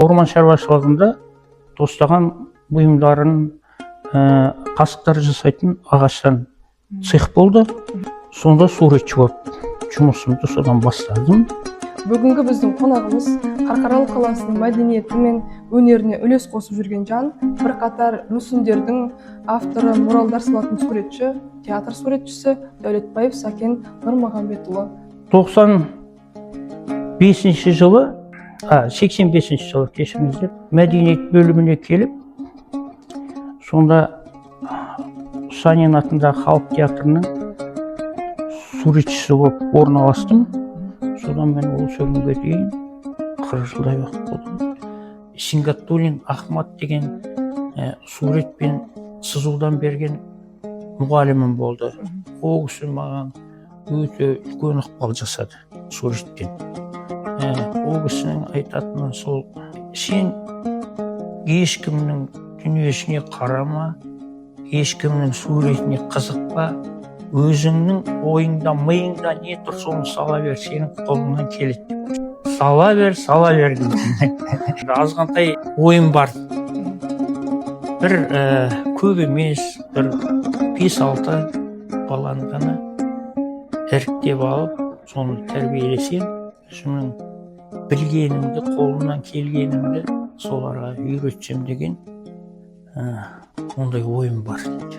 Орман шаруашылығында тостаған бұйымдарын, қасықтар жасайтын ағаштан цех болды. Сонда суретші болып жұмысымды содан бастадым. Бүгінгі біздің қонағымыз Қарқаралы қаласының мәдениеті мен өнеріне үлес қосып жүрген жан, бірқатар мүсіндердің авторы, муралдар салатын суретші, театр суретшісі Дәулетбаев Сәкен Нұрмағамбетұлы. 95-жылы, 85-жылы, кешіріңіздер, мәдениет бөліміне келіп, сонда Санин атындағы халық театрының суретшісі болып орналастым. Содан мен осы күнге дейін 40 жылдай уақыт болды. Сингатуллин Ахмат деген сурет пен сызудан берген мұғалімім болды. Ол кісі маған өте үлкен ықпал жасады суреттен. Ол кісінің айтатыны сол: «Сен ешкімнің дүниесіне қарама, ешкімнің суретіне қызықпа, өзіңнің ойыңда, миыңда не тұр, соны сала бер, сенің қолыңнан келеді деп. Сала бер, сала бер», — дейді. Азғантай ойым бар бір, көп емес, бір 5-6 баланы ғана іріктеп алып, соны тәрбиелесем, өзімнің білгенімді, қолымнан келгенімді соларға үйретсем деген ондай ойым бар дейді.